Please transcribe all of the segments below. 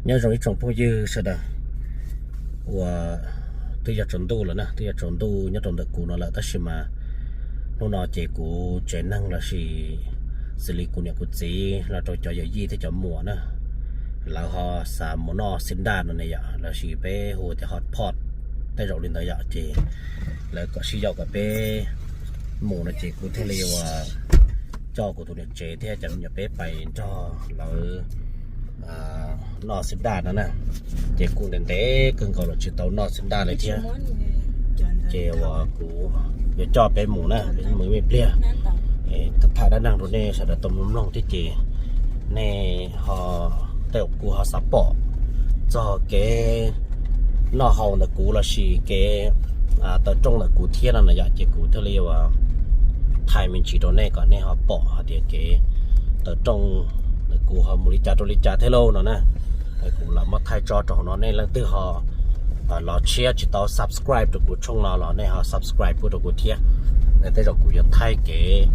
Nyob zoo ib tsoom phooj ywg sawv daws uas twb yuav tsaus ntuj lawm na, twb yuav tsaus ntuj nyob rau ntawm kuv no lawm, tab sis mas hnub no ces kuv tsev neeg lossis xws li kuv niam kuv txiv los rau cov yawm yij thiab cov muam na, lawv ho xav mus noj xib ntaj no ne yom, lossis peb hu tias hot pot tej zaum li ntawd yom, ces lawv kom sib yaum kom peb mus no ces kuv thiaj li uas coj kuv tus niam tsev thiab cov me nyuam peb pais nrog lawv noj xib ntaj no na. Ces kuv ntev ntev kawg nkaus los tsis tau noj xib ntaj li thiab, ces uas kuv yuav coj peb mus na, peb mus me pliag. Tham dab neeg rau nej sawv daws tau mloog thiab ces nej ho, tej zaum kuv ho xav pom txog kev noj haus ntawm kuv lossis kev tawm rooj ntawm kuv thiab no na yom, ces kuv thiaj li uas thaij me ntsis rau nej kom nej ho pom hais tias kev tawm rooj ntawm kuv ho mus li cas rau li cas thiab lauj no na. Kuv lam muab thaij tso rau hauv no, nej leej twg ho los tshiab tsis tau subscribe rau kuv tshooj no los nej ho subscribe pub rau kuv thiab. Tej zaum kuv yuav thaij kev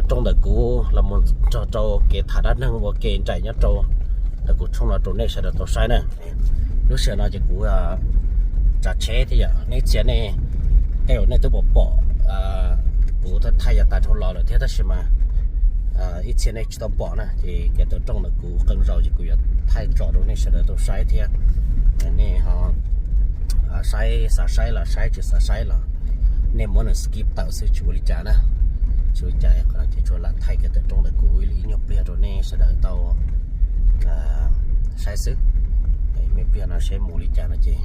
tawm rooj ntawm kuv los mus nrog rau kev tham dab neeg ua ke nraim nyob rau ntawm kuv tshooj no rau nej sawv daws tau saib na. Lub sij hawm no ces kuv tsav tsheb thiab yom, nej txhia nej, tej zaum nej twb pom pom kuv thaij yav tas dhau los lawm thiab, tab sis mas ib txhia nej tsis tau pom na, ces kev tawm rooj ntawm kuv qee zaus ces kuv yuav thaij tso rau nej sawv daws tau saib thiab. Nej ho saib, xav saib los saib, tsis xav saib los nej muab nws skip tawm xwb, tsis ua li cas na. Tsis ua li cas, qhov no ces tsuas lam thaij kev tawm rooj ntawm kuv ib nyuag pliag rau nej sawv daws tau saib xwb. Me pliag no seb mus li cas no ces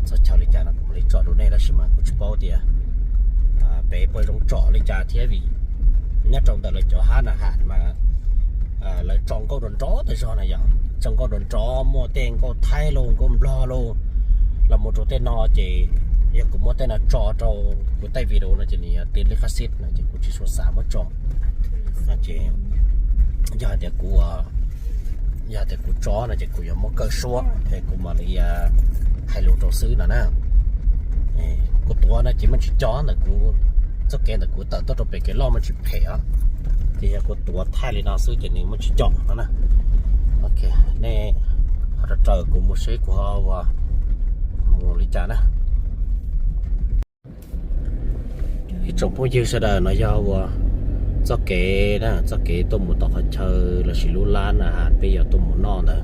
txog chaw li cas no kuv mam li tsom rau nej, tab sis mas kuv tsis paub tias pem puas zoo tsom li cas thiab, vim nyob rau ntawm lawv cov hab na has mas lawv tso nkauj nrov nrov tas zog na yom, tso nkauj nrov nrov, muaj tej nkauj Thaib los nkauj Nplog los, los mus rau tej no ces yog kuv muab tej no tso rau kuv tej video no ces nws yog tiv lij qab xib no ces kuv tsis tshua xav muab tso. Ces yog hais tias kuv, yog hais tias kuv tso no ces kuv yuav muab kaw suab es kuv mam li hais lus rau xwb no na. Kuv tuav no ces muaj tsis co ntawm kuv, txoj kev ntawm kuv tawm tuaj rau pem kev loj muaj tsis phem os. Ces yog kuv tuav thaij li no xwb ces nws muaj tsis co no na. Ok, nej ho raws kuv mus seb kuv ho ua mus li cas na. Ib tsoom phooj ywg sawv daws, no yog ua txoj kev na, txoj kev tuaj mus tom qhov chaw lossis lub lab na has peb yuav tuaj mus noj ntawd.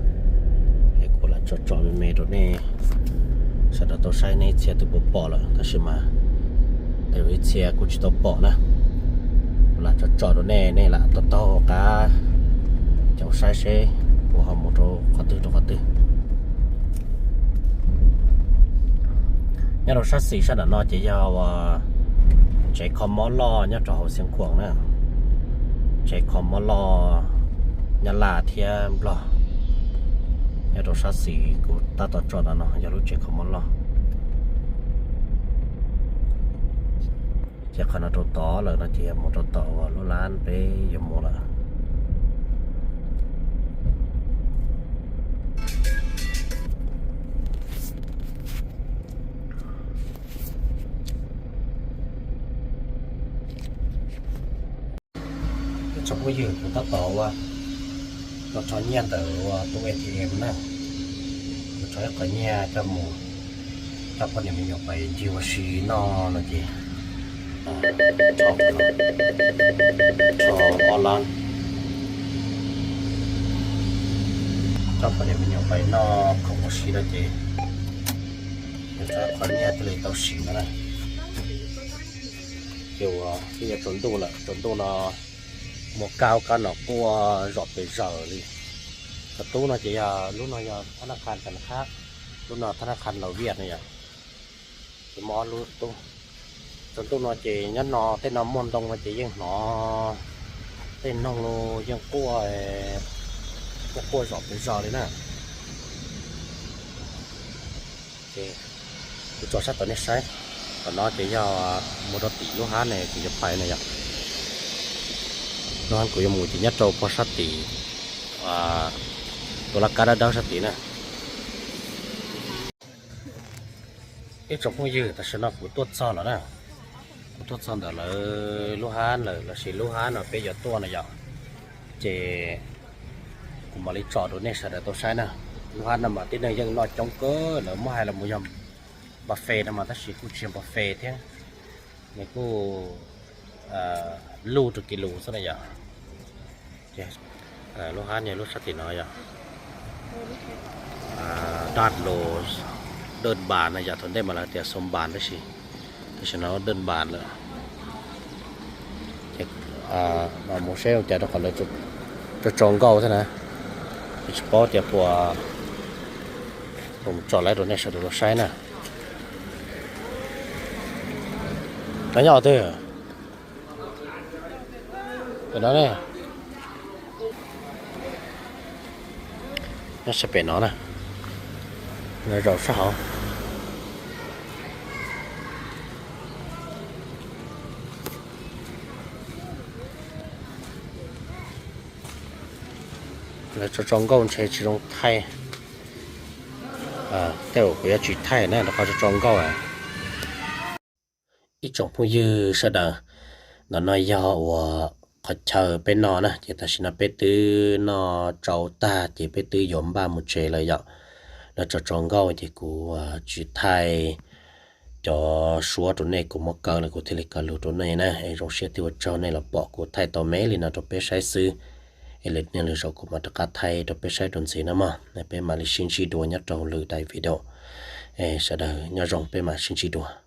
Es kuv lam tso tso me me rau nej sawv daws tau saib, nej ib txhia twb puas pom lawm tab sis mas tej zaum ib txhia kuj tsis tau pom na. Kuv lam tso tso rau nej, nej lam tau taug qab caum saib seb kuv ho mus rau qhov twg rau qhov twg. Nyob rau sab xis sab nram no ces yog uas tsev kho mob loj nyob rau hauv Xiav Khuam na. Tsev kho mob loj Nyab Laj thiab Nplog nyob rau sab xis kuv tab tom tso ntawm no yog lub tsev kho mob loj. Ces qhov no rau tod lawm no ces yog mus rau tom uas lub lab peb yuav mus lawm. Ib tsoom phooj ywg, kuv tab tom ua, los rho nyiaj ntawm ua tus A T M na. Kuv rho ib qho nyiaj coj mus coj poj niam me nyuam pais ncig ua si noj no ces rho, rho ob lab, coj poj niam me nyuam pais noj khoom ua si no ces rho qhov nyiaj thiaj li tau siv no na. Ces ua twb yuav tsaus ntuj lawm, tsaus ntuj no muaj kab ub kab no quaj zom pes zaws li. Cov tub no ces yog lub no yog thab naj qha Tam Khab, lub no thab naj qha Laus Viaj no yog. Ces muaj ob lub tub. Tsaus ntuj no ces nyob no tej no muaj ntoo no ces yeej hnov tej noog los yeej quaj, quaj quaj zom pes zaws li na. Ces kuv tso sab tod nej saib. Tom no ces yog mus rau tim lub hab ne kuv yuav pais na yom. Lub hab kuv yuav mus ces nyob rau puag sab tim tus laj kab dawb dawb sab tid na. Ib tsoom phooj ywg, tam sim no kuv tuaj txog lawm na. Kuv tuaj txog ntawm lawv lub hab lawm lossis lub hab no peb yuav tuaj na yom. Ces kuv mam li tso rau nej sawv daws tau saib na. Lub hab no mas tib neeg yeej noj coob kawg, lawv muab hais los mus yog buffet no mas tab sis kuj tsis yog buffet thiab, nws kuj luj rau kis lus xwb na yom. Lub hab yog lub sab tim no yom, daj los, daj npas na yom, thaum ntej mas lawv tias xoo npas tab sis tam sim no daj npas lawm. Ces mus saib ua cas rau qhov lawv tso tso nkauj thiab na, tsis paub tias puas, mus tso lawv rau nej sawv daws los saib na. Cov nyob twg? Pem no ne. Nyob sab pem no na, zaum sab hauv. Lawv tso tso nkauj ntshe tsis zoo thaij. Tej zaum kuv yuav tsis thaij na, rau qhov tso tso nkauj. Ib tsoom phooj ywg sawv daws, ntawm no yog uas qhov chaw peb noj na, ces tam sim no peb twb noj tsau tag ces peb twb yuav npaj mus tsev lawm yom. Lawv tso tso nkauj ces kuv tsis thaij cov suab rau nej, kuv muab kaw lawm kuv thiaj li kaw lus rau nej na. Es zoo siab thiab ua tsaug nej los pom kuv thaij tau me li no rau peb saib xwb. Es lwm niaj lwm zaus kuv mam rov qab thaij rau peb saib rau ntxiv na mog. Peb mam li sib ntsib dua nyob rau lwm daim video. Es sawv daws nyob zoo, peb mam sib ntsib dua.